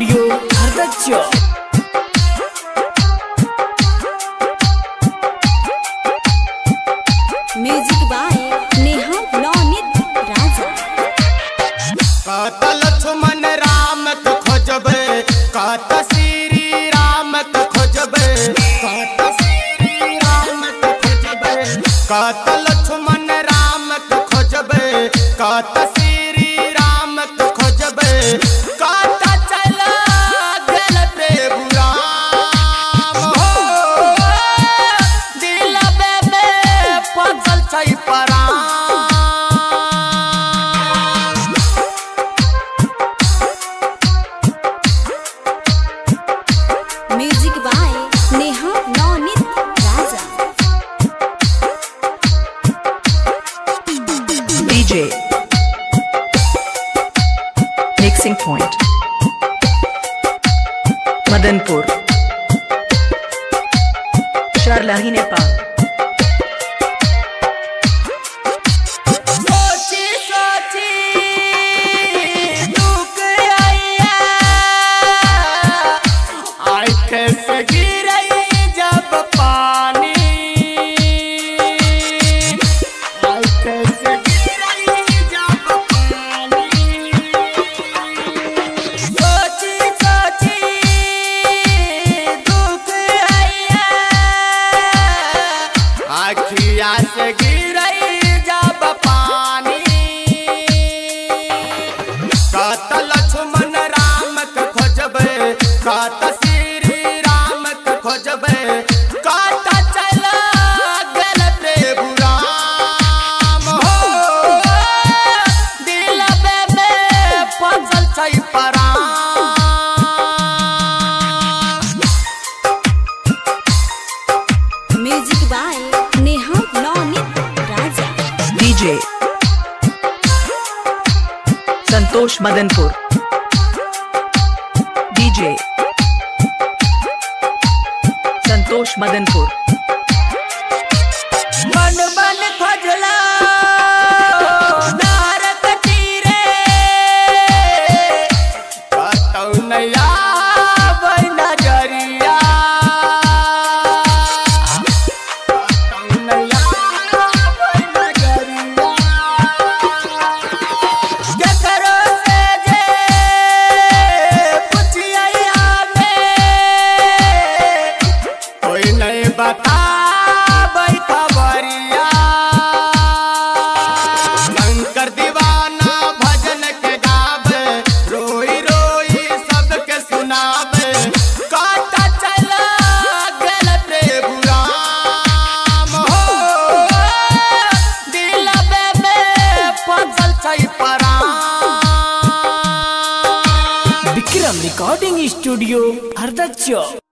Studio Hardachok. Music by Neha Navneet Raja. कत लक्ष्मण राम के खोजबे, कत श्री राम के खोजबे, कत श्री राम के खोजबे, कत लक्ष्मण राम के खोजबे, कत श्री राम के खोजबे, कत चल गेल प्रभु राम हो, दिलबे में फसल छै परान। Music by Neha Navneet Raja. DJ Mixing Point Madanpur Sharlahi Nepal. सोची सोची दुख आया, आँख से गिरई जब पानी, आँख से गिरई जब पानी। सोची सोची दुख आया, आँखिया से गिरई जब पानी। कत लक्ष्मण राम के खोजबे, कत श्री राम के खोजबे, कत चल गेल प्रभु राम हो, दिलबे में फसल छै परान। Music by Neha Navneet Raja. DJ Santosh Madanpur. DJ Santosh Madanpur. मन मन खोजला नारक तीरे, कतौ नहीं आबै नजरिया, कतौ नहीं आबै नजरिया। केकरो से जे पुछियै हमे, कोई नहीं बताबै खबरिया। शंकर दीवाना भजन के गावे, रोई रोई सबके सुनावे, कत चल गेल प्रभु राम हो, दिलबे में फसल छै परान। Vikram Recording Studio Hardachok.